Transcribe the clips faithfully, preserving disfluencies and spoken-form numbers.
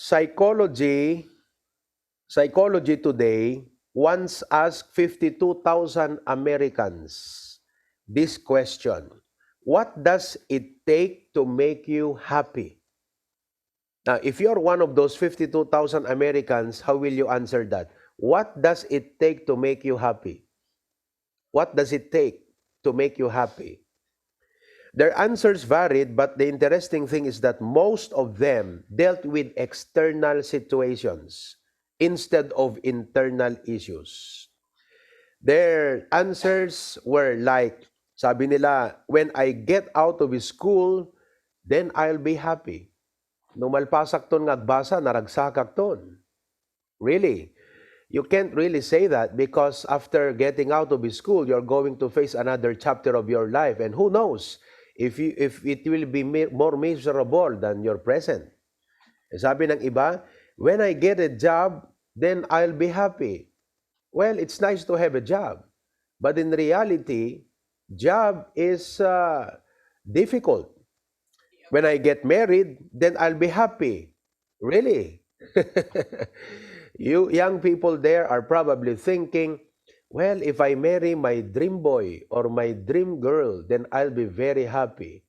Psychology, Psychology Today once asked fifty-two thousand Americans this question: "What does it take to make you happy?" Now, if you're one of those fifty-two thousand Americans, how will you answer that? What does it take to make you happy? What does it take to make you happy? Their answers varied, but the interesting thing is that most of them dealt with external situations instead of internal issues. Their answers were like, sabi nila, "When I get out of school, then I'll be happy. No malpasak ton nga agbasa, naragsakak ton." Really? You can't really say that because after getting out of school, you're going to face another chapter of your life. And who knows if, you, if it will be mi- more miserable than your present. Eh, sabi ng iba, "When I get a job, then I'll be happy." Well, it's nice to have a job. But in reality, job is uh, difficult. "When I get married, then I'll be happy." Really? You young people there are probably thinking, "Well, if I marry my dream boy or my dream girl, then I'll be very happy."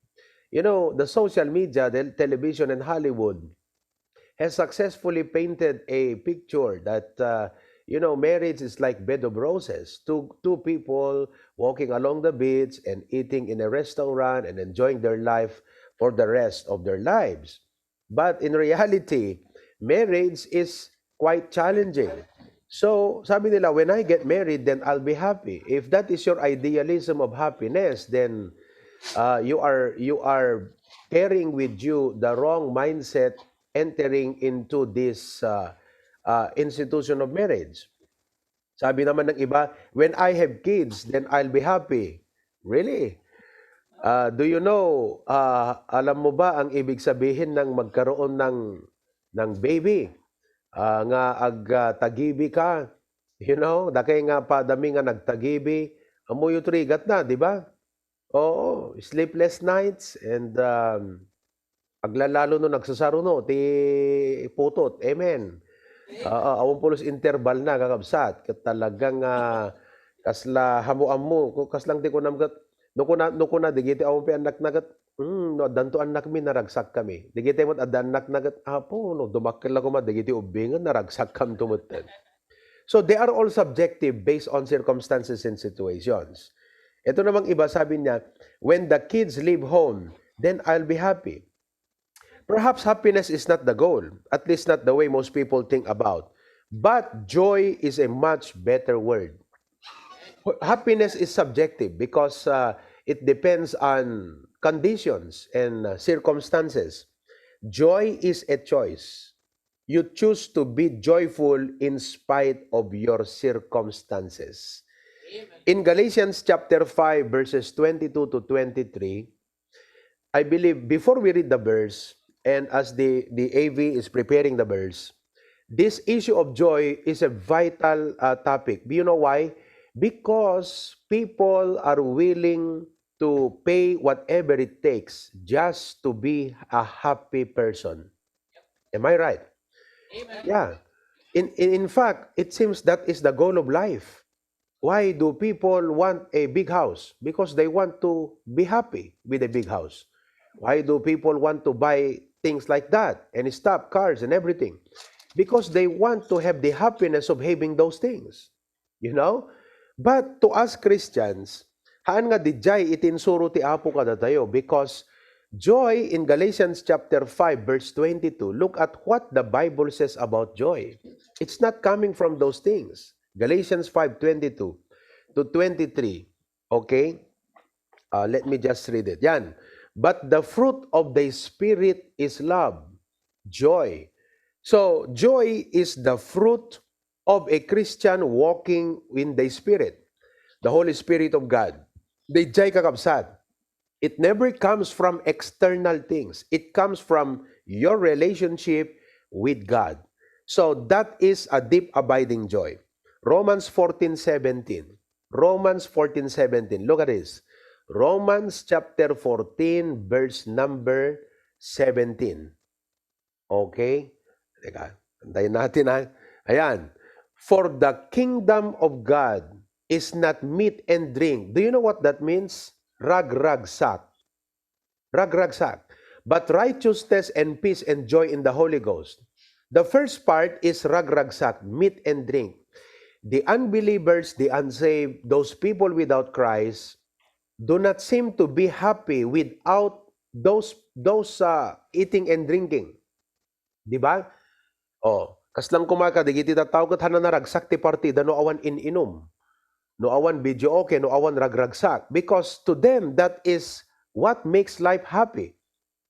You know, the social media, the television, and Hollywood has successfully painted a picture that, uh, you know, marriage is like bed of roses. Two, two people walking along the beach and eating in a restaurant and enjoying their life for the rest of their lives. But in reality, marriage is quite challenging. So, sabi nila, "When I get married, then I'll be happy." If that is your idealism of happiness, then uh, you are you are carrying with you the wrong mindset entering into this uh, uh, institution of marriage. Sabi naman ng iba, "When I have kids, then I'll be happy." Really? Uh, do you know, uh, alam mo ba ang ibig sabihin ng magkaroon ng ng baby? Uh, nga ag uh, tagibi ka. You know, dakay nga padami nga nagtagibi. Amuyo trigat na, di ba? Oo, sleepless nights and um, aglalalo no nagsasaruno ti putot. Amen. Oo, awan pulos interval na, kakabsat. Ket talagang uh, kasla hamu-ammo, kaslang ti kunam ket, no kuna, no kuna, digiti awan pay annakna ket, hmm, no addanto annakmi, naragsak kami. Digiti met adda annakna ket, Apo, no dumakkel la koma, digiti ubbingen, naragsak kamto metten. So they are all subjective based on circumstances and situations. Ito namang iba, sabi niya, "When the kids leave home, then I'll be happy." Perhaps happiness is not the goal, at least not the way most people think about. But joy is a much better word. Happiness is subjective because uh, it depends on conditions and uh, circumstances. Joy is a choice. You choose to be joyful in spite of your circumstances. In Galatians chapter five, verses twenty-two to twenty-three, I believe before we read the verse, and as the, the A V is preparing the verse, this issue of joy is a vital uh, topic. Do you know why? Because people are willing to pay whatever it takes just to be a happy person. Am I right? Amen. Yeah. In, in, in fact, it seems that is the goal of life. Why do people want a big house? Because they want to be happy with a big house. Why do people want to buy things like that and stop cars and everything? Because they want to have the happiness of having those things. You know? But to us Christians, haan nga dijay iti insuro ti Apo kadatayo, because joy in Galatians chapter five verse twenty-two, look at what the Bible says about joy. It's not coming from those things. Galatians five twenty-two to twenty-three. Okay? Uh, let me just read it. Yan. "But the fruit of the Spirit is love, joy." So, joy is the fruit of a Christian walking in the Spirit, the Holy Spirit of God. Dijay, kakabsat, it never comes from external things. It comes from your relationship with God. So that is a deep abiding joy. Romans fourteen seventeen. Romans fourteen seventeen. Look at this. Romans chapter fourteen, verse number seventeen. Okay? Teka, antayin natin, ha. Ayan. "For the kingdom of God is not meat and drink." Do you know what that means? Ragragsak. Ragragsak. "But righteousness and peace and joy in the Holy Ghost." The first part is ragragsak, meat and drink. The unbelievers, the unsaved, those people without Christ, do not seem to be happy without those, those, uh, eating and drinking. Di ba? Oh, kasla koma kadagiti tattao ket haanna naragsak ti partida no awan in-inum, no awan videoke, no awan ragragsak. Because to them, that is what makes life happy.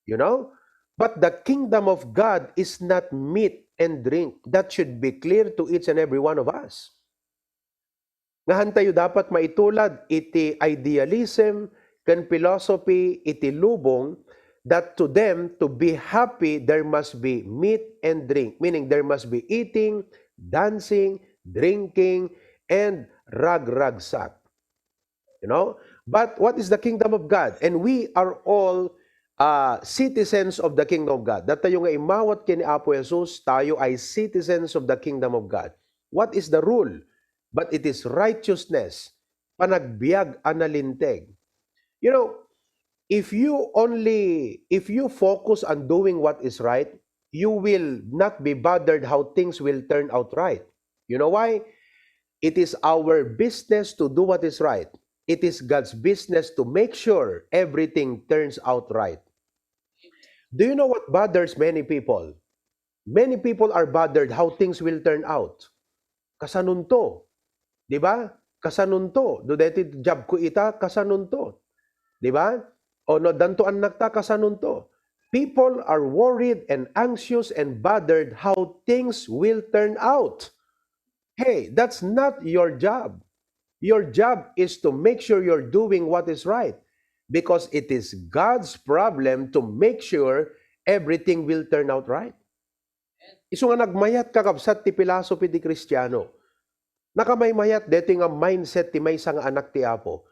You know? But the kingdom of God is not meat and drink. That should be clear to each and every one of us. Nga haantayo dapat maitulad iti idealism ken philosophy iti lubong, that to them, to be happy, there must be meat and drink. Meaning, there must be eating, dancing, drinking, and ragragsak. You know? But what is the kingdom of God? And we are all, uh, citizens of the kingdom of God. Datayo nga immawat ken ni Apo Jesus, tayo ay citizens of the kingdom of God. What is the rule? But it is righteousness, panagbiag a nalinteg. You know, if you only, if you focus on doing what is right, you will not be bothered how things will turn out right. You know why? It is our business to do what is right. It is God's business to make sure everything turns out right. Do you know what bothers many people? Many people are bothered how things will turn out. Kasanonto? Di ba? Kasanonto? No daytoy job ko ita, kasanonto? Di ba? O no addanto annakta, kasanonto? People are worried and anxious and bothered how things will turn out. Hey, that's not your job. Your job is to make sure you're doing what is right, because it is God's problem to make sure everything will turn out right. Isu nga nagmayat, kakabsat, ti philosophy ti Kristiano. Nakamaymayat daytoy nga mindset ti maysa nga anak ti Apo.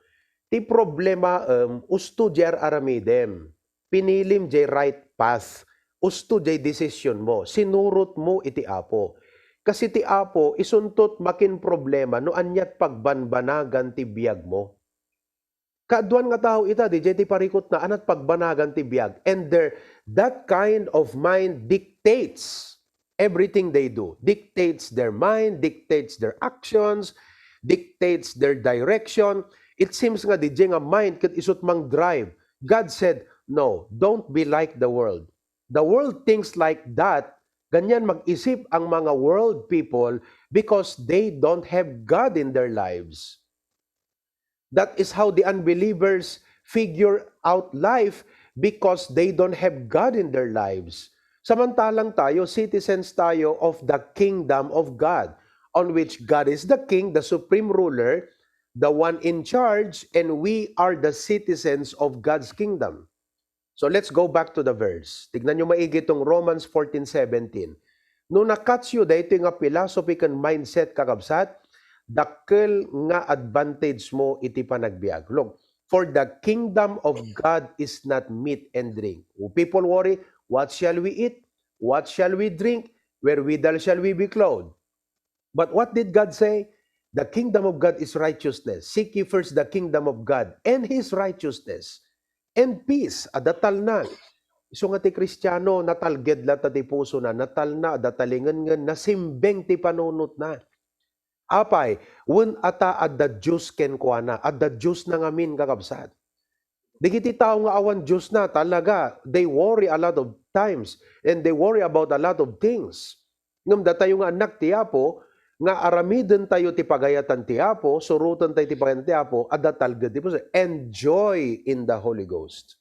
Ti problema, em, usto diay ar-aramidem. Pinilim diay right path. Usto diay decision mo. Sinurot mo iti Apo. Kasi ti Apo, isunto ti makin problema no aniat pagbanbanagan ti biag mo. Kaaduan nga tao ita, diay ti parikutna, aniat pagbanagan ti biag. And their, that kind of mind dictates everything they do. Dictates their mind, dictates their actions, dictates their direction. It seems nga diay nga mind ket isu ti mang-drive. God said, "No, don't be like the world." The world thinks like that. Ganyan mag-isip ang mga world people because they don't have God in their lives. That is how the unbelievers figure out life, because they don't have God in their lives. Samantalang tayo, citizens tayo of the kingdom of God, on which God is the king, the supreme ruler, the one in charge, and we are the citizens of God's kingdom. So let's go back to the verse. Tignan niyo maigi itong Romans fourteen seventeen. No nakatsyo daytoy nga philosophy ken mindset, kakabsat, dakkel nga advantage mo iti panagbiag. Look, "For the kingdom of God is not meat and drink." When people worry, "What shall we eat? What shall we drink? Wherewithal shall we be clothed?" But what did God say? "The kingdom of God is righteousness. Seek ye first the kingdom of God and His righteousness, and peace," adda talna. Isu nga ti Kristiano, natalged latta ti pusona, natalna, adda talingngen, nasimbeng ti panunotna. Apay, wen ata adda Dios kenkuana, adda Diosna ngamin, kakabsat. Dagiti tao nga awan Diosna, talaga, they worry a lot of times and they worry about a lot of things. Ngem datayo nga annak ti Apo, nga aramidentayo ti pagayatan ti Apo, surotentayo ti pagayatan ti Apo, adda talged ti puso, and joy in the Holy Ghost.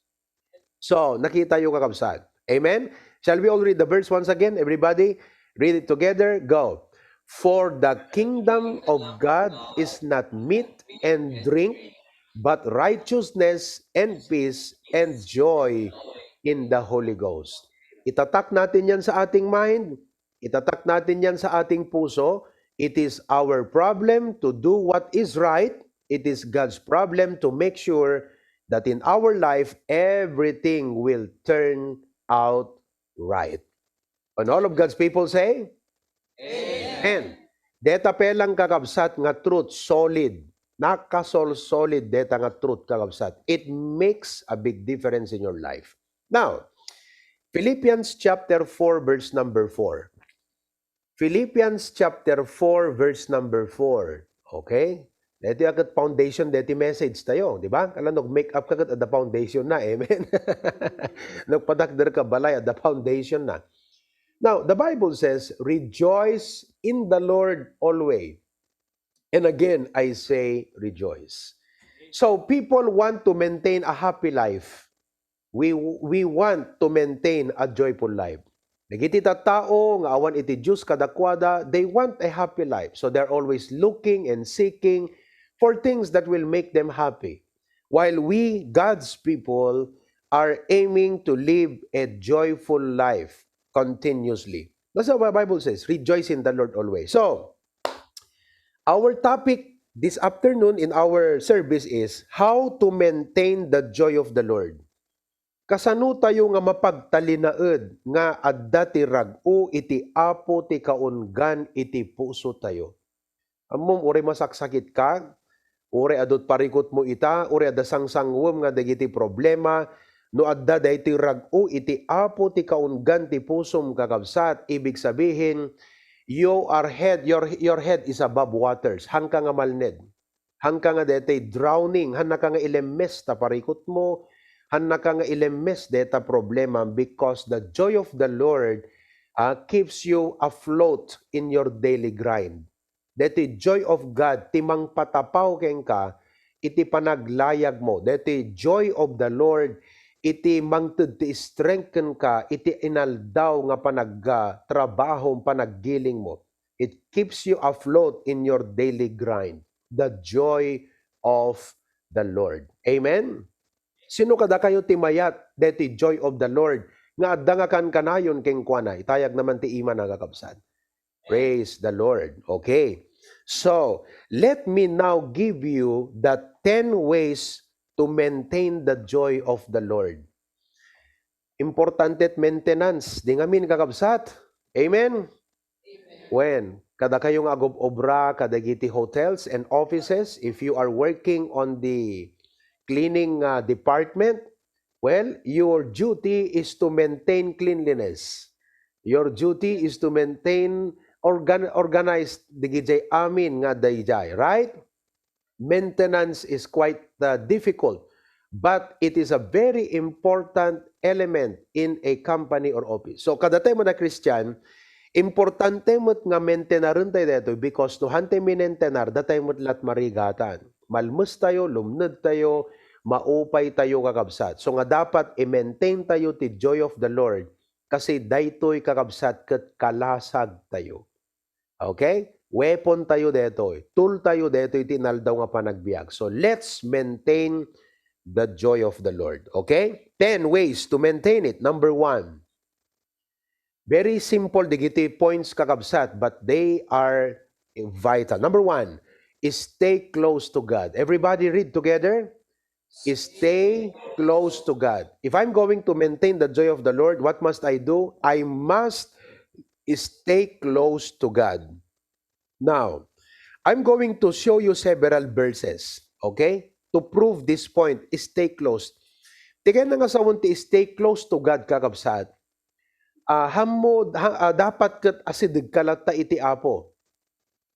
So, nakitayo, kakabsat. Amen? Shall we all read the verse once again? Everybody, read it together. Go. "For the kingdom of God is not meat and drink, but righteousness and peace and joy in the Holy Ghost." Itatak natin yan sa ating mind. Itatak natin yan sa ating puso. It is our problem to do what is right. It is God's problem to make sure that in our life, everything will turn out right. And all of God's people say, Amen. Deta pay lang, kakabsat, nga truth, solid. Nakasolsolid deta nga truth, kakabsat. It makes a big difference in your life. Now, Philippians chapter four, verse number four. Philippians chapter four, verse number four. Okay? Deti a ket foundation deti message tayo, di ba? Kala nag-make up ka ket adda foundation na, amen? Nagpadakder ka balay, adda foundation na. Now, the Bible says, "Rejoice in the Lord always." And again, I say, "Rejoice." So, people want to maintain a happy life. We, we want to maintain a joyful life. Dagiti tattao nga awan iti Dios kadakuada, they want a happy life. So, they're always looking and seeking for things that will make them happy. While we, God's people, are aiming to live a joyful life continuously. That's what the Bible says, "Rejoice in the Lord always." So, our topic this afternoon in our service is how to maintain the joy of the Lord. Kasano tayo nga mapagtalinaed nga adda ti rag-o iti Apo ti kaunggan iti puso tayo? Ammom, uray masaksakit ka, uray adut parikut mo ita, uray adda sangsanguem nga dagiti problema, no adda daytoy rag-o iti Apo ti kaunggan ti pusom, kakabsat, ibig sabihin, you are head, your, your head is above waters. Hanka nga malned. Hanka nga daytoy drowning, hannaka nga ilemmes ta parikut mo, hannaka nga ilemmes dayta problema, because the joy of the Lord, ah, keeps you afloat in your daily grind. Daytoy joy of God ti mangpatapaw kenka iti panaglayag mo. Daytoy joy of the Lord iti mangted ti strength kenka iti inaldaw nga panagtrabahom, panaggiling mo. It keeps you afloat in your daily grind. The joy of the Lord. Amen? Sino kadakayo ti mayat deti joy of the Lord nga adda nga kankanayon kenkuana? Itayag naman ti imana, kakabsat. Praise the Lord. Okay. So, let me now give you the ten ways to maintain the joy of the Lord. Importante ti maintenance. Di ngamin, kakabsat. Amen? Amen. When kadakayo nga agob-obra kadagiti hotels and offices, if you are working on the cleaning, uh, department, well, your duty is to maintain cleanliness. Your duty is to maintain organ-, organized dagiti amin nga daydiay, right? Maintenance is quite, uh, difficult, but it is a very important element in a company or office. So, kadatayo met a Christian, importante met nga maintenaren tayo daytoy, because no han tayo minentenar, datayo met la't marigatan. Malmes tayo, lumned tayo, maupay tayo, kakabsat. So nga dapat i-maintain tayo ti joy of the Lord, kasi daytoy, kakabsat, ket kalasag tayo. Okay? Weapon tayo daytoy. Tool tayo daytoy ti inaldaw nga panagbiag. So, let's maintain the joy of the Lord. Okay? Ten ways to maintain it. Number one. Very simple dagiti points, kakabsat, but they are vital. Number one, stay close to God. Everybody read together. Stay close to God. If I'm going to maintain the joy of the Lord, what must I do? I must stay close to God. Now, I'm going to show you several verses, okay? To prove this point, stay close. Ti kayatna nga sawen ti stay close to God, kakabsat. Ah, hammo, ha-, ah, dapat ket asidegka latta iti Apo.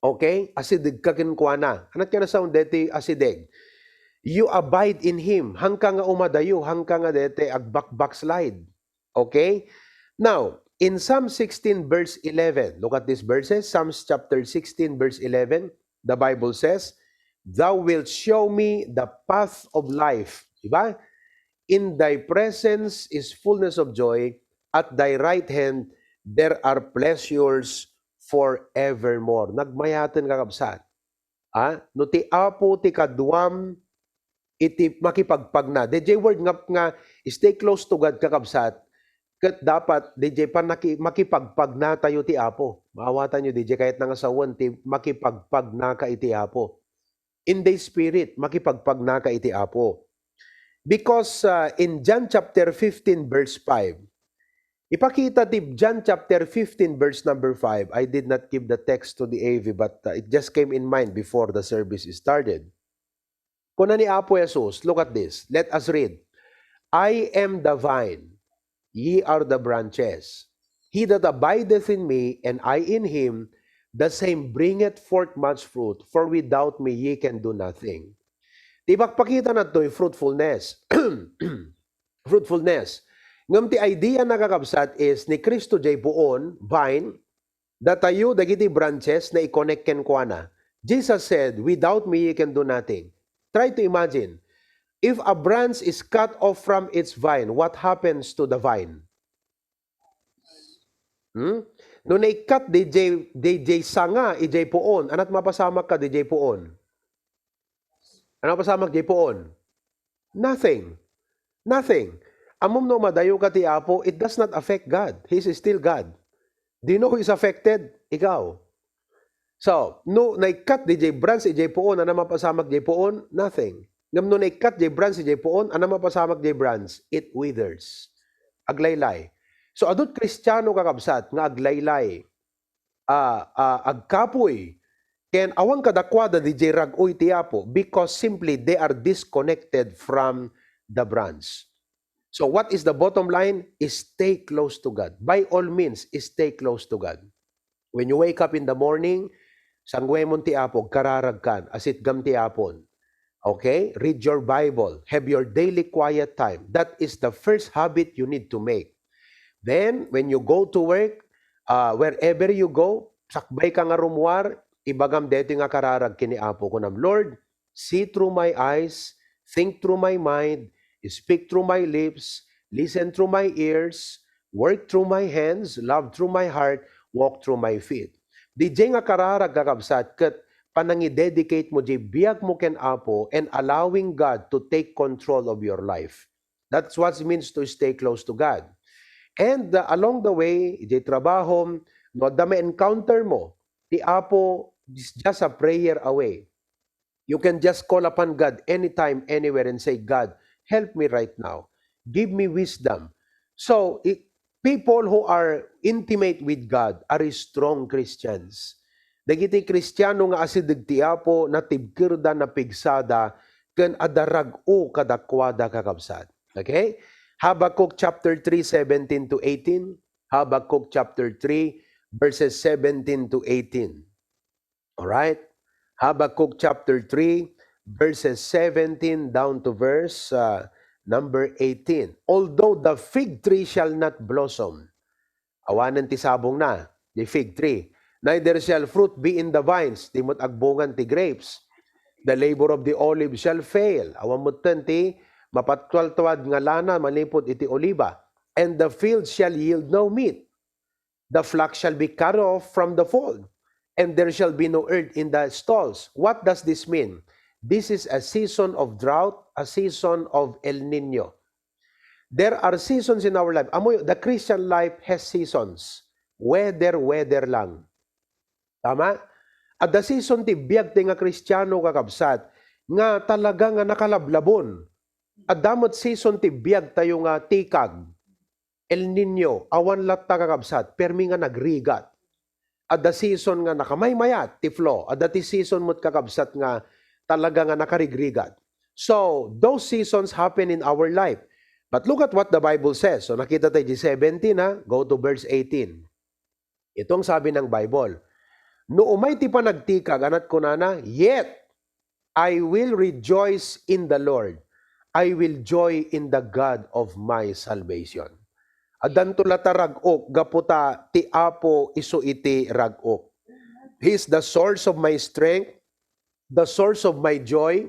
Okay? Asidegka kenkuana. Ania ti kayatna sawen deti asideg? You abide in Him. Hanka nga umadayo, hanka nga deti agbakbackslide. Okay? Now, in Psalm sixteen verse eleven, look at these verses. Psalms chapter sixteen verse eleven, the Bible says, "Thou wilt show me the path of life." Diba? "In thy presence is fullness of joy, at thy right hand there are pleasures forevermore." Nagmayaten, kakabsat. Ah, no ti Apo ti kaduam iti makipagpagna. Dayjay word nga, nga stay close to God, kakabsat, ket dapat dayjay pannaki-, makipagpagna tayo ti Apo. Maawatanyo, dayjay kayatna nga sawen ti makipagpagnaka iti Apo. In the Spirit, makipagpagnaka iti Apo. Because, uh, in John chapter fifteen, verse five, Ipakita ti John chapter fifteen, verse number five. I did not give the text to the A V, but, uh, it just came in mind before the service started. Kuna ni Apo Jesus, look at this. Let us read. "I am the vine, ye are the branches. He that abideth in me, and I in him, the same bringeth forth much fruit, for without me ye can do nothing." Di ba pakita na ito'y fruitfulness? Fruitfulness. Ngem ti idea na, kakabsat, is ni Cristo jay puon, vine, datayo dagiti branches na i-connect kenkuana. Jesus said, "Without me, you can do nothing." Try to imagine, if a branch is cut off from its vine, what happens to the vine? Hmm? No naikkat di jay, di jay sanga, ijay puon, anat mapasamak ka di jay puon? Ano pasamak jay puon? Nothing. Nothing. Ammom no madayo ka ti Apo, it does not affect God. He is still God. Do you know who is affected? Ikaw. So, no naikkat di jay branch, ijay puon, ano mapasamak jay puon? Nothing. Ngem no naikkat jay branch, ijay puon, ano mapasamak jay branch? It withers. Aglaylay. So, adut Kristiano, kakabsat, nga aglaylay, ah, ah, agkapuy, ken awan kadakuada di jay rag-o ti Apo, because simply they are disconnected from the branch. So what is the bottom line? Stay close to God. By all means, stay close to God. When you wake up in the morning, sanguemon ti Apo, agkararagkan, asitgam ti Apon. Okay? Read your Bible. Have your daily quiet time. That is the first habit you need to make. Then, when you go to work, uh, wherever you go, sakbay ka nga rummuar, ibagam daytoy nga kararag ken ni Apo, kunam, "Lord, see through my eyes, think through my mind, speak through my lips, listen through my ears, work through my hands, love through my heart, walk through my feet." Diay nga kararag, kakabsat, ket panangidedicate mo diay biag mo ken Apo and allowing God to take control of your life. That's what it means to stay close to God. And, uh, along the way, diay trabahom, no adda ma-encounter mo, ti Apo is just a prayer away. You can just call upon God anytime, anywhere, and say, "God, help me right now. Give me wisdom." So, i-, people who are intimate with God are strong Christians. Dagiti Kristiano nga asideg ti Apo, natibkerda, napigsada, ken adda rag-o kadakuada, kakabsat. Okay? Habakkuk chapter three, seventeen to eighteen. Habakkuk chapter three, verses seventeen to eighteen. All right? Habakkuk chapter three, verses seventeen down to verse, uh, number eighteen. "Although the fig tree shall not blossom," awanen ti sabongna, the fig tree, "neither shall fruit be in the vines," di met agbungan ti grapes. "The labor of the olive shall fail," awan metten ti mapatualtuad nga lana manipud iti oliba. "And the field shall yield no meat. The flock shall be cut off from the fold, and there shall be no herd in the stalls." What does this mean? This is a season of drought, a season of El Nino. There are seasons in our life. Ammoyo, the Christian life has seasons. Weather, weather lang. Tama? Adda season ti biag tayo nga Kristiano, kakabsat, nga talaga nga nakalablabon. Adda met season ti biag tayo nga tikag. El Nino, awan latta, kakabsat, permi nga nagrigat. Adda season nga nakamaymayat ti flow. Adda ti season met, kakabsat, nga talaga nga nakarigrigat. So, those seasons happen in our life. But look at what the Bible says. So, nakita tayo di seventeen, ha? Go to verse eighteen. Ito ang sabi ng Bible, "No umay ti panagtikag," anat kunana, "yet I will rejoice in the Lord. I will joy in the God of my salvation." Addanto latta rag-ok, gapu ta ti Apo isu iti rag-ok. He is the source of my strength, the source of my joy,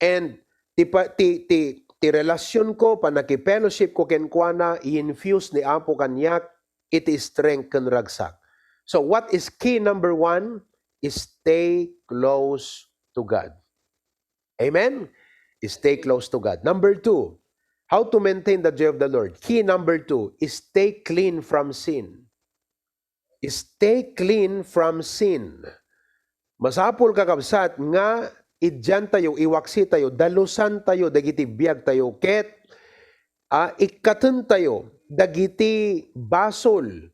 and ti pa-, ti, ti, ti relasyon ko, panakifellowship ko kenkuana, i-infuse ni Apo kaniak iti strength ken ragsak. So, what is key number one? Stay close to God. Amen? Stay close to God. Number two, how to maintain the joy of the Lord? Key number two, stay clean from sin. Stay clean from sin. Masapul, kakabsat, nga idian tayo, iwaksi tayo, dalusan tayo dagiti biag tayo, ket, ah, ikkaten tayo dagiti basol,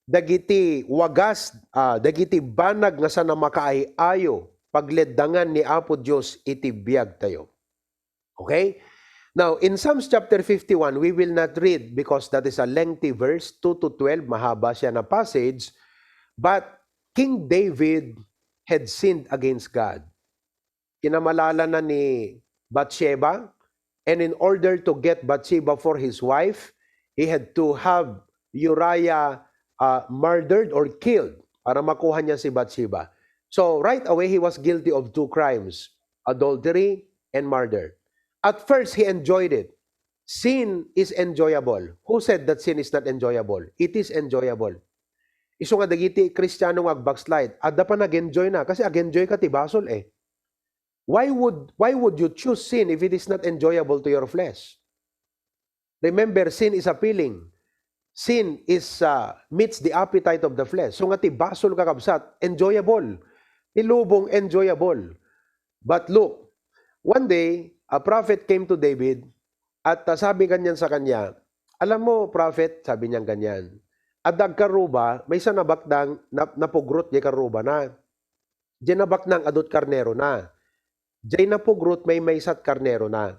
dagiti wagas, ah, dagiti banag nga saan a makaay-ayo, pagleddangan ni Apo Dios iti biagtayo. Okay? Now, in Psalms chapter fifty-one, we will not read because that is a lengthy verse, two to twelve, mahaba siya na passage, but King David had sinned against God. Kinamalala na ni Bathsheba, and in order to get Bathsheba for his wife, he had to have Uriah, uh, murdered or killed para makuha niya si Bathsheba. So, right away, he was guilty of two crimes, adultery and murder. At first, he enjoyed it. Sin is enjoyable. Who said that sin is not enjoyable? It is enjoyable. Isu nga dagiti Kristiano nga ag-backslide, adda pa nag-enjoy na kasi ag-enjoy ka ti basol eh. Why would, why would you choose sin if it is not enjoyable to your flesh? Remember, sin is appealing. Sin is, uh, meets the appetite of the flesh. So nga ti basol, kakabsat, enjoyable. Ti lubong, enjoyable. But look, one day, a prophet came to David at, uh, sabi kanyan sa kanya, "Alam mo, prophet," sabi niyan kanyan, "adda agkarruba, maysa a baknang nap-, napugrot diay karrubana. Diay a baknang adu ti karnerona. Diay napugrot, maymaysa ti karnerona."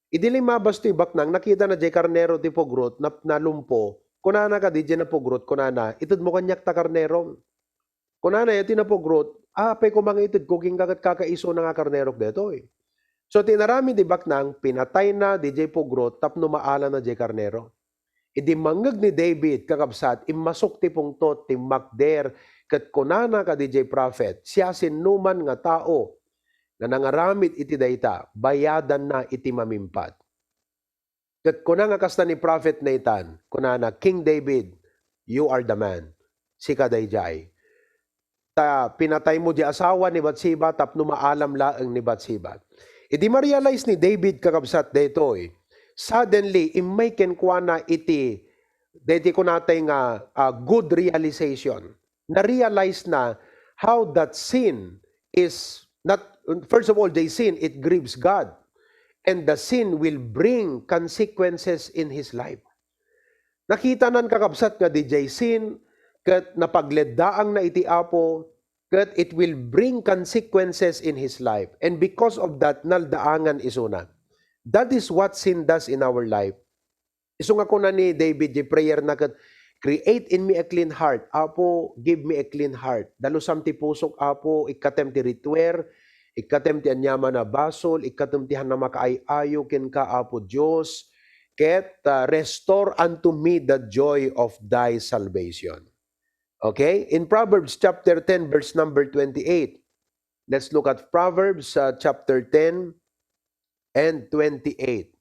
Idi limmabas ti baknang, nakitana diay karnero ti pugrot, nap-, nalumpo. Kunana kadi diay napugrot, kunana, "Itedmo kaniak ta karnerom." Kunana, "Iti napugrot, apay koma nga itedko, kenka ket kakaisuna nga karnerok daytoy." So, ti inaramid ti baknang, pinatayna diay pugrot tapno maalana diay karnero. Idi mangngeg ni David, kakabsat, immasok ti pungtot, timmakder, ket kunana kadi diay prophet, "Siasinoman nga tao nga nangaramid iti dayta, bayadanna iti mamimpad." Ket kuna nga kasta ni Prophet Nathan, kunana, "King David, you are the man. Sika daydiay. Ta pinataymo diay asawa ni Bathsheba tapno maalam laeng ni Bathsheba." Idi ma-realize ni David, kakabsat, daytoy, suddenly, immay kenkuana iti, daytoy kunatay nga, ah, good realization. Na-realize na how that sin is not, first of all, the sin, it grieves God. And the sin will bring consequences in his life. Nakitanan, kakabsat, nga diay sin, ket napagleddaangna iti Apo, ket it will bring consequences in his life. And because of that, naldaangan isuna. That is what sin does in our life. Isu nga kuna ni David, diay prayer na ket, "Create in me a clean heart." Apo, give me a clean heart. Dalusam ti pusok, Apo, ikkatem ti ritwer, ikkatem ti aniaman a basol, ikkatem ti saan a makaay-ayo kenka, Apo Dios, ket, ah, "Restore unto me the joy of thy salvation." Okay? In Proverbs chapter ten, verse number twenty-eight. Let's look at Proverbs, uh, chapter ten and twenty-eight.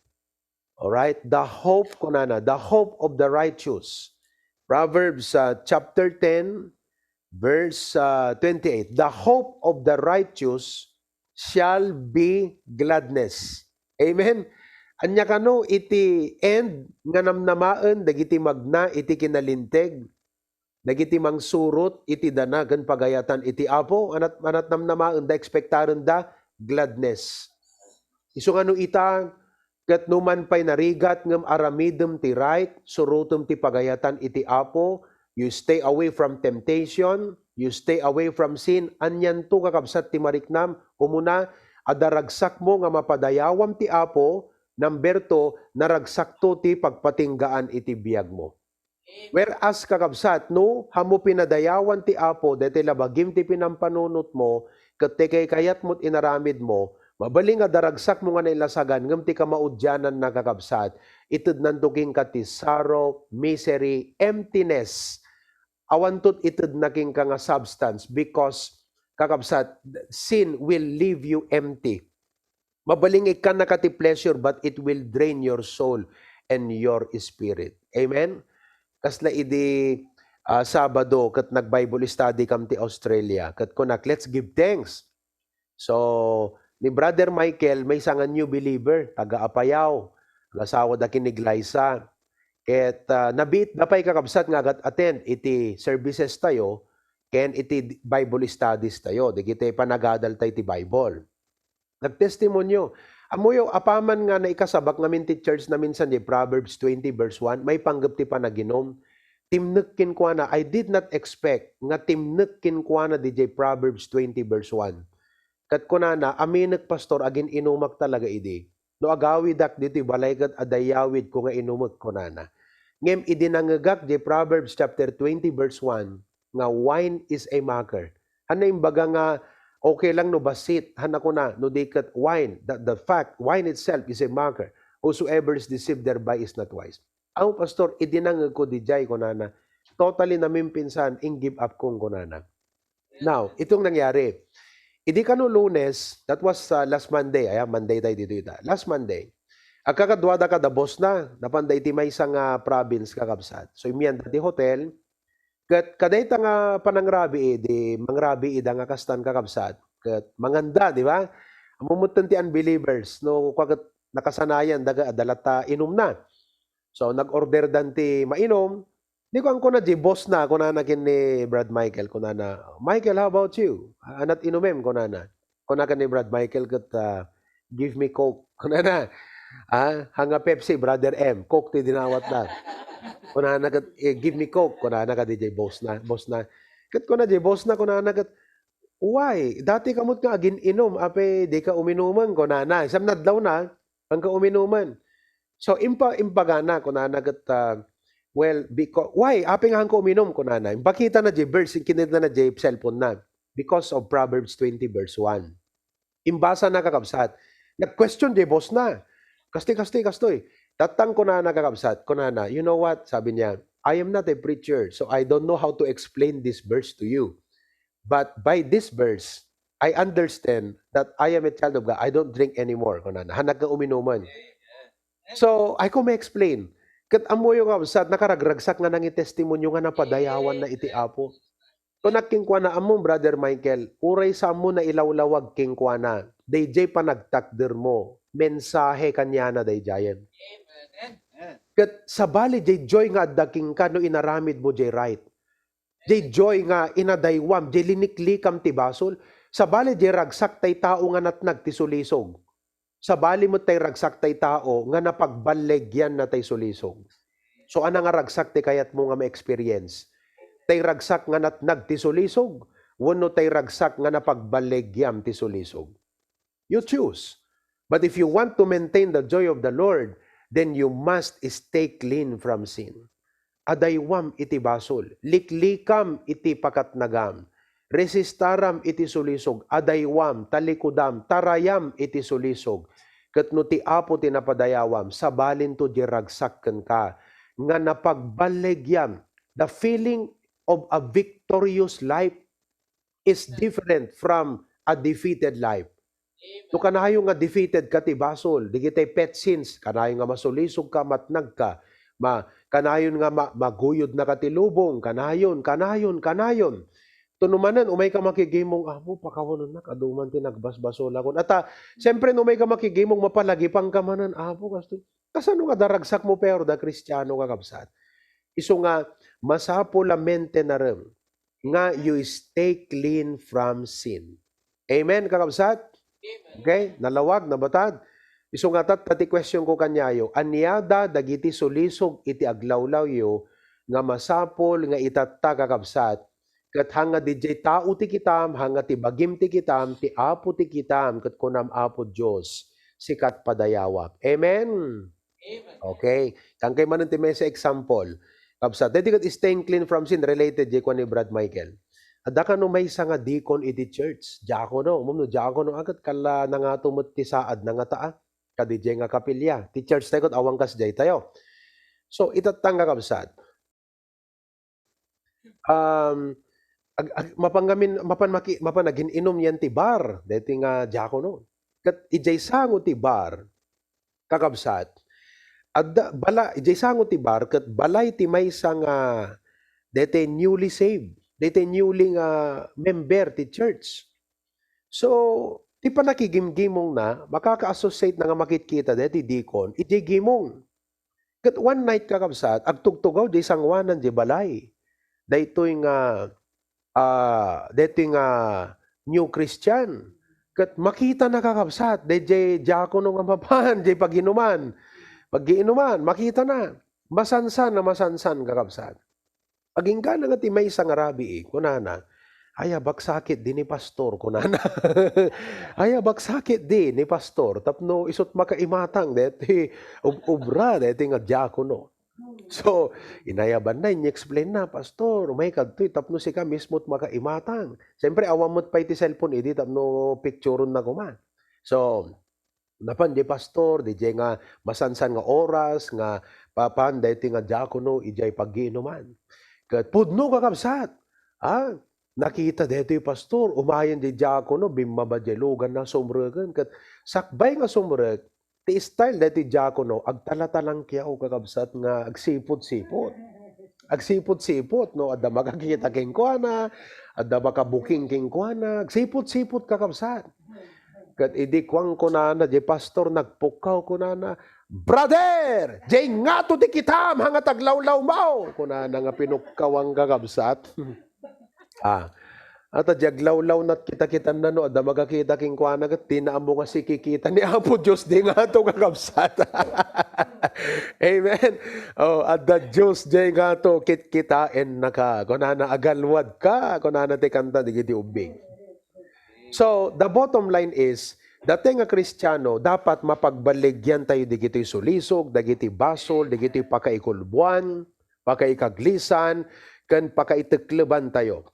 All right? The hope, kunana, the hope of the righteous. Proverbs, uh, chapter ten, verse, uh, twenty-eight. "The hope of the righteous shall be gladness." Amen? Ania kano iti end nga namnamaen dagiti magna iti kinalinteg? Dagiti mangsurot iti dana ken pagayatan iti Apo, anat-, anat namnamaenda, ekspektarenda gladness. Isu nga no ita, ket numan pay narigat ngem aramidem ti right, surotem ti pagayatan iti Apo, you stay away from temptation, you stay away from sin, anianto, kakabsat, ti mariknam? Umuna, adda ragsakmo nga mapadayawam ti Apo, number two, naragsakto ti pagpatinggaan iti biagmo. Whereas, kakabsat, no, ammo pinadayawan ti Apo daytoy la bagim ti pinampanunotmo ket ti kaykayatmo ti inaramidmo, mabalin nga daragsakmo nga nailasagan, ngem ti kamaudiananna, kakabsat, itednanto kenka ti sorrow, misery, emptiness. Awanto ti itedna kenka nga substance because, kakabsat, sin will leave you empty. Mabalin nga ikkannaka ti pleasure, but it will drain your soul and your spirit. Amen? Kasla idi, ah, Sabado, ket nag-Bible study kam ti Australia, ket kunak, "Let's give thanks." So, ni Brother Michael, maysa nga new believer, taga Apayao, agasawada ken ni Glyza. Ket, ah, nabiitda pay, kakabsat, nga agat-attend iti services tayo, ken iti Bible studies tayo, dagiti panagadal tayo ti Bible. Nagtestimonio, Ammoyo, apaman nga naikasabak ngamin ti church na minsan di Proverbs twenty verse one, maipanggep ti panaginum. Timnek kenkuana, I did not expect nga timnek kenkuana di Proverbs twenty verse one. Ket kunana, aminek, Pastor, agin-inumak talaga idi. No agawidak ditoy balay ket adayawidko nga inumek, kunana. Ngem idi nangegak di Proverbs chapter twenty verse one, nga wine is a mocker. Hanna imbaga nga okay lang no bassit, hanna kuna, no di ket wine, the, the fact, wine itself is a mocker. Whosoever is deceived thereby is not wise. Aw, Pastor, idi nangegko didiay, kunana. Totally namimpinsan, in give up kong, kunana. Now, itong nangyari. Idi kano Lunes, that was, uh, last Monday, ayan, Monday tayo dito ita. Last Monday, agkakaduada kada boss na, napanda iti maysa nga province, kakabsat. So, immianda ti hotel, ket kadayta nga panangrabii, di mangrabii ida nga kastan, kakabsat. Ket manganda, di ba? Ammom metten ti unbelievers, no, kua ket nakasanayan, daga, adda latta inumna. So, nag-order dan ti mainum. Di ko, ang kuna di boss na, kunana ken ni Brad Michael, kunana, "Michael, how about you? Anat inumem?" kunana. Kuna ken ni Brad Michael ket, ah, "Give me Coke," kunana. Ah, hanga Pepsi, Brother M, Coke ti dinawat na. Kunana ket, eh, "Give me Coke," kunana ka di boss na, boss na. Ket kuna di boss na, kunana ket, "Why? Dati kamot nga agin-inum, apay di ka uminumen?" kunana. Isam nadlaw na, hangka uminumen. So, impa-, impagana, kunana ket, ah, "Well, because, why? Apay nga hangko uminum?" kunana. Impakita na di verse, kinita na di cellphone na. Because of Proverbs twenty verse one. Imbasa na, kakabsat. Nag-question di boss na. "Kastoy, kastoy, kastoy." Tattang kunana, kakabsat, kunana, "You know what?" sabi niya, "I am not a preacher, so I don't know how to explain this verse to you. But by this verse, I understand that I am a child of God. I don't drink anymore," kunana. Hannak nga uminuman. So, ay ko ma-explain. Ket ammoyo nga, kabsat, nakaragragsak nga nangitestimonio nga napadayawan na iti Apo. Kunak kenkuana, "Ammom, Brother Michael, uray saanmo nailawlawag kenkuana, dayjay panagtakdermo, mensahe kaniana dayjayen." Ket sabali jay joy nga adda kenka no inaramidmo jay right. Jay joy nga inadaywam, jay liniklikam ti basol. Sabali jay ragsak tay tao nga natnag ti sulisog. Sabali met tay ragsak tay tao nga napagballegianna tay sulisog. So, ana nga ragsak ti kayatmo nga ma-experience? Tay ragsak nga natnag ti sulisog, wenno tay ragsak nga napagballegiam ti sulisog? You choose. But if you want to maintain the joy of the Lord, then you must stay clean from sin. Adaywam iti basol, liklikam iti pakatnagam, resistaram iti sulisog, adaywam, talikudam, tarayam iti sulisog. Ket no ti Apo ti napadayawam, sabalinto di ragsak kenka nga napagballegiam. The feeling of a victorious life is different from a defeated life. No kanayon nga defeated ka ti basol, digitay pet sins, kanayon nga masulisog ka, matnag ka, ma-, kanayon nga ma-, maguyod na ka ti lubong, kanayon, kanayon, kanayon. Tuno manen, umay ka makigimong, "Apo, pakawanennak, adu man ti nagbasbasolakon." Ata, siyempre, no umay ka makigimong, mapalagipang ka manen, "Apo, kastoy." Kasano nga daragsak mo, pero da Kristiano ka, kabsat? Isu nga, masapul a maintainarem nga you stay clean from sin. Amen, kakabsat? Okay? Nalawag, nabatad? Isu nga tatta ti question ko kaniayo, aniada dagiti sulisog iti aglawlawyo nga masapul nga itatta, kakabsat? Ket hanga didiay tao ti kitam, hanga ti bagim ti kitam, ti Apo ti kitam, ket kunam, "Apo Dios, sikat padayawak." Amen? Amen. Okay. Kankay manen ti maysa example. Kabsat, daydi ket staying clean from sin related jay kuan ni Brad Michael. Adda kano maysa nga deacon iti church, diakono. Umom no diakono a ket kalla nangato met ti saad na nga taa. Kadi jay nga kapilya. Ti church tayo ket awan kas jay tayo. So, itattang nga kabsat. Um, ag-, ag-, mapan ngamin, mapan maki-, mapan agin-inum yan ti bar, deti nga diakono. Ket ijay sango ti bar, kakabsat, adda bala-, ijay sango ti bar ket balay ti maysa nga deti newly saved, deti newly nga member ti church. So, ti panakigimgimongna, makaka-associate na nga makitkita deti deacon, ijay gimong. Ket one night, kakabsat, agtugtugaw jay sangoanan jay balay. Daytoy nga, ah, daytoy nga new Christian. Ket makitana, kakabsat, dayjay diakono nga mapan, jay paginuman. Pagiinuman, makitana. Masansan a masansan, kakabsat. Agingga na nga ti maysa nga rabii, kunana, "Ay, abak sakit di ni pastor," kunana. "Ay, abak sakit di ni pastor, tapno isut' makaimatang deti ob-, obra deti nga diakono." So, inayabanna, in-explainna, "Pastor, umay kadtoy tapno sika mismo't makaimatang." Siyempre, awan met pay ti cellphone idi tapno picturonna koma. So, napan di pastor, di jay nga masansan nga oras nga papan daytoy nga diakono idiay pagiinuman. Ket pudno, kakabsat, a, nakita daytoy pastor, umayen di diakono, bimmaba diay luganna, sumreken. Ket sakbay nga sumrek, ti style daytoy diakono, agtalatalangkiaw, kakabsat, nga agsipot-sipot. Agsipot-sipot, no? Adda makakita kenkuana, adda makabuking kenkuana, agsipot-sipot, kakabsat. Ket idi kuan kunana, di pastor nagpukkaw kunana, "Brother, jay ngato ti kitam, hangat aglawlawmaw," kunana nga pinukkawan, kakabsat. Ah, ata di aglawlaw nat kita-kitanna no adda makakita kenkuana ket dina ammo nga sikikita ni Apo Dios di ngato, kakabsat. Amen. Oh, adda Dios di ngato kitkitaennaka. Kunana, "Agalwadka," kunana ti kanta dagiti ubbing. So, the bottom line is, dayta nga Kristiano, dapat mapagballigian tayo dagitoy sulisog, dagitoy basol, dagitoy pakaikulbuan, pakaikaglisan, ken pakaitekleban tayo.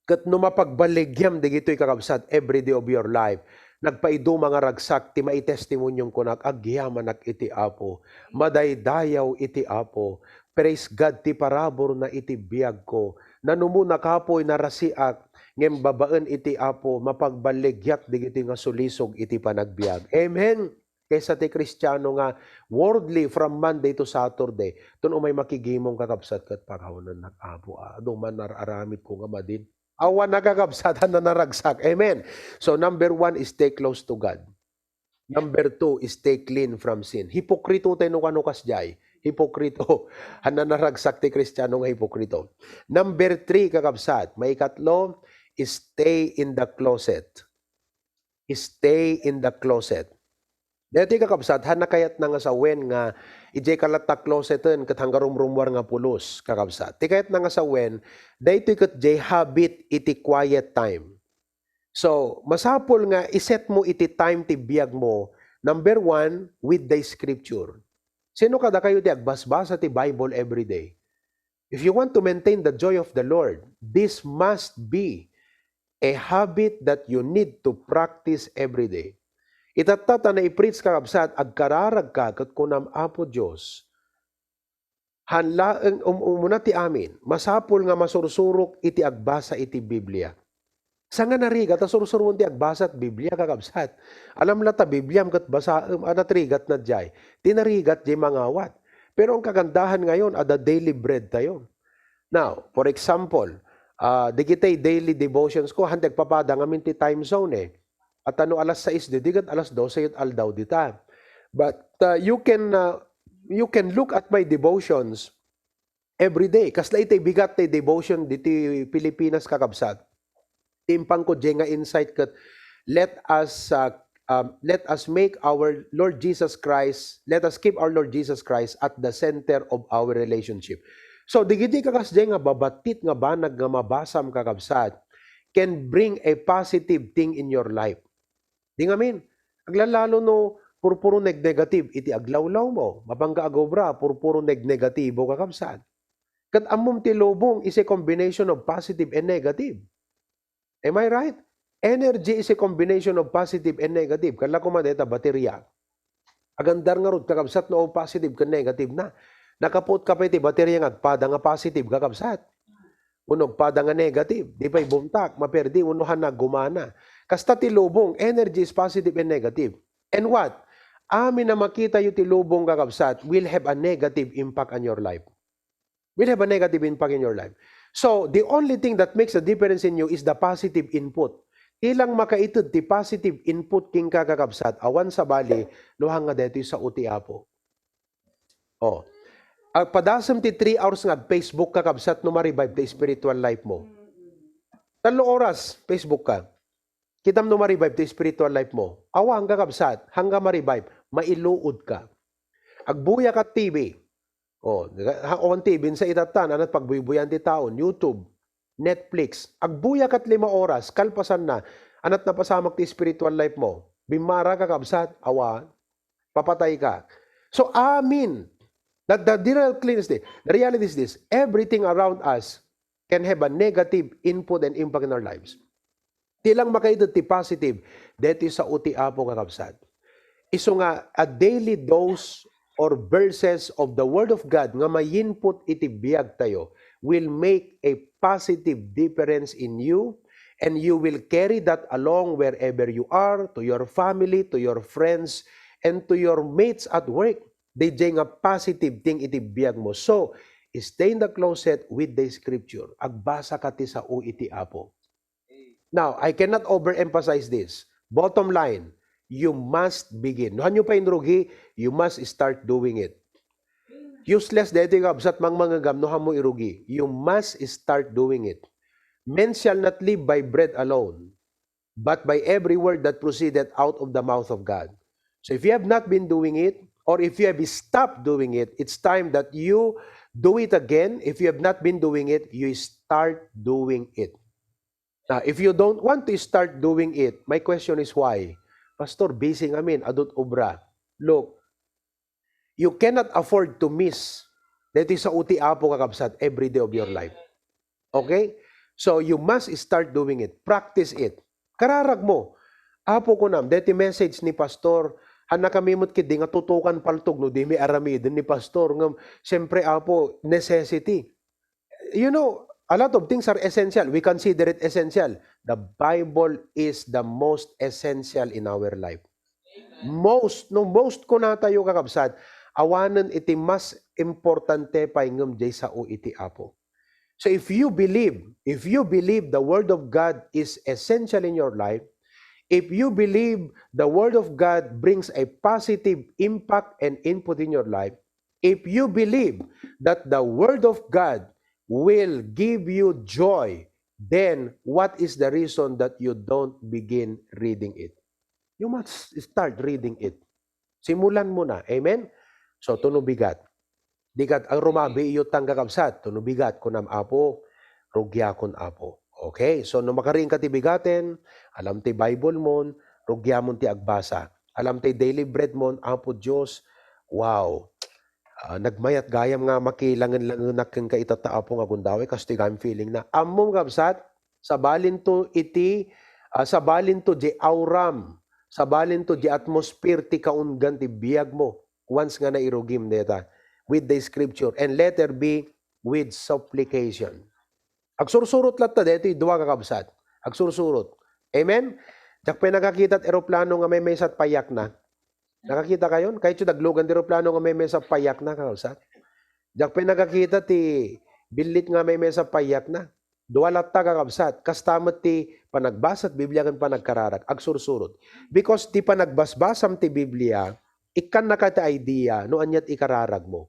Ket no mapagballigiam dagitoy, kakabsat, every day of your life, nagpaiduma nga ragsak ti maitestimoniom kunak, "Agyamanak iti Apo, madaydayaw iti Apo, praise God ti paraburna iti biagko. Nanumona kapoy narasiak, ngem babaen iti Apo, mapagballigiak dagitoy nga sulisog iti panagbiag." Amen. Kaysa ti Kristiano nga worldly from Monday to Saturday, ton umay makigimong, kakabsat, ket pakawanennak, "Apo, a, adu man ar-aramidko nga madin." Awan, kakabsat, a nanaragsak. Amen. So, number one is stay close to God. Number two is stay clean from sin. Hipokrito tayo no kano kasdiay. Hipokrito. A nanaragsak ti Kristiano nga hipokrito. Number three, kakabsat. Maikatlo, stay in the closet. Stay in the closet. Daytoy, kakabsat, haan a kayatna nga sawen nga idiay kalatta closeten ket hangga rumrummuar nga pulos, kakabsat. Ti kayatna nga sawen, daytoy ket diay habit iti quiet time. So, masapul nga iset mo iti time ti biag mo, number one, with the scripture. Sino kadakayo ti agbasbasa ti Bible every day? If you want to maintain the joy of the Lord, this must be a habit that you need to practice every day. Itatta ta naipreach, kakabsat, agkararagka ket kunam, "Apo Dios, haan laeng um-, umuna ti amin, masapul nga masursurok iti agbasa iti Biblia." Saan nga narigat a sursuroen ti agbasa ti Biblia, kakabsat? Alam la ta Bibliam ket basaem, a natrigatna diay. Ti narigat diay mangawat. Pero ang kagandahan ngayon, adda daily bread tayo. Now, for example, ah, dagiti daily devotions ko, haan ti agpapada ngamin ti time zone eh. At ano, alas sais didi ket alas dose yun aldaw dita. But, ah, you can, ah, you can look at my devotions every day. Kasla itay bigat tay devotion diti Pilipinas, kakabsat. Ti impanko diay nga insight ket, let us, ah, um, let us make our Lord Jesus Christ, let us keep our Lord Jesus Christ at the center of our relationship. So, digiti kakas diay nga babattit nga banag nga mabasam, kakabsat, can bring a positive thing in your life. Di ngamin, aglalalo no purpuro neg-negative iti aglawlawmo, mapangka agobra, purpuro neg-negatibo, kakabsat. Ket ammom ti lubong is a combination of positive and negative. Am I right? Energy is a combination of positive and negative. Kalla koma dayta bateria. Agandar ngarud, kakabsat, no positive ken negative na. Nakapuot ka pay ti bateria nga agpada nga positive, kakabsat. Wenno agpada nga negative, di pay bumtak, maperdi, wenno haan a gumana. Kasta ti lubong, energy is positive and negative. And what? Amin a makitayo ti lubong, kakabsat, will have a negative impact on your life. Will have a negative impact in your life. So, the only thing that makes a difference in you is the positive input. Ti lang makaited ti positive input kenka, kakabsat, awan sabali, no haan nga daytoy sao ti Apo. Oh. Agpadasem ti three hours nga ag-Facebook, kakabsat, no ma-revive ti spiritual life mo. Tallo oras, Facebook ka. Kitam no ma-revive ti spiritual life mo? Awan, kakabsat, hangga ma-revive, mailuod ka. Agbuya ka T V. O, ha, on T V, sa itatan, anat pagbuybuyan ti taon, YouTube, Netflix. Agbuya kat lima oras, kalpasan na, anat napasamak ti spiritual life mo. Bimmara, kakabsat, awan, papatay ka. So, amin. That the real clean is the, the reality is this. Everything around us can have a negative input and impact in our lives. Ti lang makaited ti positive, deti sao ti Apo, kakabsat. Isu nga a daily dose or verses of the Word of God nga mayinput iti biag tayo will make a positive difference in you, and you will carry that along wherever you are, to your family, to your friends, and to your mates at work. Dayjay nga positive thing iti biag mo. So, stay in the closet with the scripture. Agbasa ka ti sao iti Apo. Now, I cannot overemphasize this. Bottom line, you must begin. No, hanyo pa inrugi, you must start doing it. Useless daytoy, kakabsat, mangmangegam no hanmo irugi. You must start doing it. Men shall not live by bread alone, but by every word that proceeded out of the mouth of God. So if you have not been doing it, or if you have stopped doing it, it's time that you do it again. If you have not been doing it, you start doing it. Now, if you don't want to start doing it, my question is why? Pastor, busy ngamin, adu't obra. Look, you cannot afford to miss daytoy sao ti Apo, kakabsat, every day of your life. Okay? So, you must start doing it. Practice it. Kararag mo. Apo, kunam, daytoy message ni Pastor, han nakami met ketdi nga tutukan paltog no dimi aramiden ni Pastor, ngem, siyempre, Apo, necessity. You know, a lot of things are essential. We consider it essential. The Bible is the most essential in our life. Most, no, most kunatayo, kakabsat, awanen iti mas importante pay ngem jay sao iti Apo. So if you believe, if you believe the Word of God is essential in your life, if you believe the Word of God brings a positive impact and input in your life, if you believe that the Word of God will give you joy, then what is the reason that you don't begin reading it? You must start reading it. Simulan mo na. Amen? So, tuno bigat. Di kat ang rumabi iyo tang, kakabsat, tuno bigat, kunam, Apo, rugiakon, Apo. Okay? So, no makaring ka ti bigaten, alam ti Bible mon, rugiamon ti agbasa. Alam ti daily bread mon, Apo Dios, wow. Ah, nagmayat gayam nga makilangen-langenak kenka ita ta, Apo, nga gundaway, kastoy gayam feeling na. Ammom, kabsat, sabalinto iti, ah, sabalinto di auram, sabalinto di atmosphere ti kaunggan ti biag mo once nga nairugim deta with the scripture, and let there be with supplication. Agsursurot latta daytoy dua, kakabsat. Agsursurot. Amen? Diak pay nakakita ti eroplano nga maymaysa ti payyakna. Nakakita kayon? Kayatyo daglogan ti eroplano nga maymaysa ti payyakna, kakabsat? Diak pay nakakita ti billit nga maymaysa ti payyakna. Dua latta, kakabsat. Kasta met ti panagbasa ti Biblia ken panagkararag, agsursurot. Because ti panagbasbasam ti Biblia, ikkannaka ti idea no ania ti ikararag mo.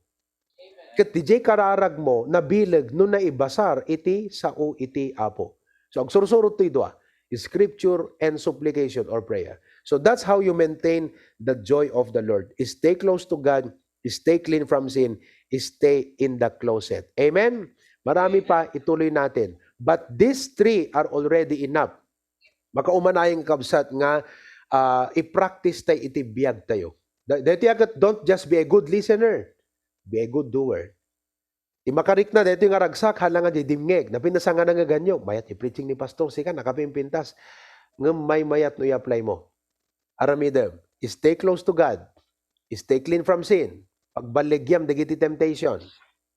Ket diay kararag mo, nabileg no naibasar iti sao iti Apo. So, agsursurot toy dua, scripture and supplication or prayer. So, that's how you maintain the joy of the Lord. Stay close to God, stay clean from sin, stay in the closet. Amen? Marami pa, ituloy natin. But these three are already enough. Makaumanayon, kabsat, nga, ah, i-practice tay iti biag tayo. Da-, daytoy a ket, don't just be a good listener. Be a good doer. Ti makarikna daytoy nga ragsak, hala nga di dimngeg. Napintas nga nangeganyo. Mayat ti preaching ni pastor, sika, nakapimpintas. Ngem maymayat no i-apply mo. Aramidem, stay close to God. Stay clean from sin. Pagballigiam dagiti temptation.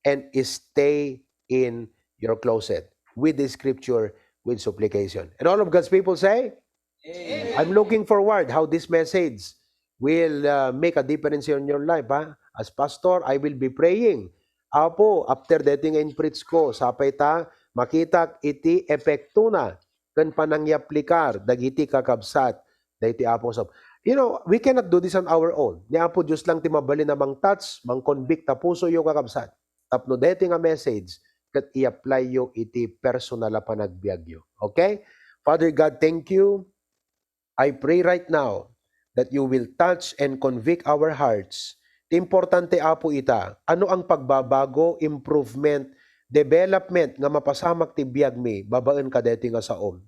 And stay in your closet with the scripture, with supplication. And all of God's people say, "Amen." I'm looking forward how this message will, uh, make a difference in your life, ha? As pastor, I will be praying. Apo, after daytoy nga in-preach ko, sapay ta makitak iti epektona ken panangiaplikar dagiti kakabsat daytoy Apo nga sap-, you know, we cannot do this on our own. Ni Apo Dios lang ti mabalin a mang-touch, mang-convict ta pusoyo, kakabsat. Tapno daytoy nga message ket i-apply yo iti personal a panagbiagyo. Okay? Father God, thank you. I pray right now that you will touch and convict our hearts. Ti importante, Apo, ita, ano ang pagbabago, improvement, development nga mapasamak ti biag mi babaen kadaytoy nga saom?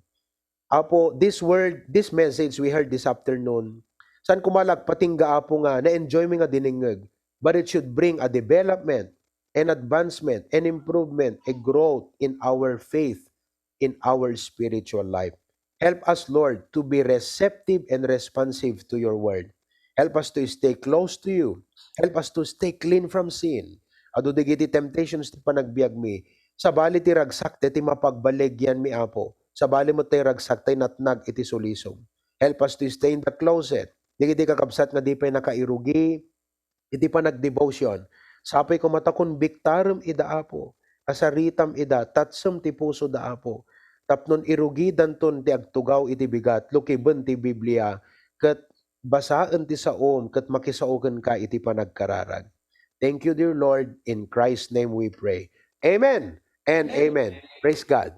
Apo, this word, this message we heard this afternoon, saan ko malagpatingga, Apo, nga na-enjoy mi nga dinengngeg, but it should bring a development, an advancement, an improvement, a growth in our faith, in our spiritual life. Help us, Lord, to be receptive and responsive to your word. Help us to stay close to you. Help us to stay clean from sin. Adu dagiti temptations ti panagbiag mi. Sabali ti ragsak daytoy mapagbaligyan mi, Apo. Sabali met ti ragsak tay natnag iti sulisog. Help us to stay in the closet. Dagiti kakabsat nga di pay nakairugi iti panagdevotion. Sapay koma ta konbiktarem ida, Apo. Kasaritam ida, tatsem ti pusoda, Apo. Tapnon irugidanton ti agtugaw iti bigat, lukiben ti Biblia, ket basaen ti saom, ket makisao kenka iti panagkararag. Thank you, dear Lord. In Christ's name we pray. Amen and amen. Praise God.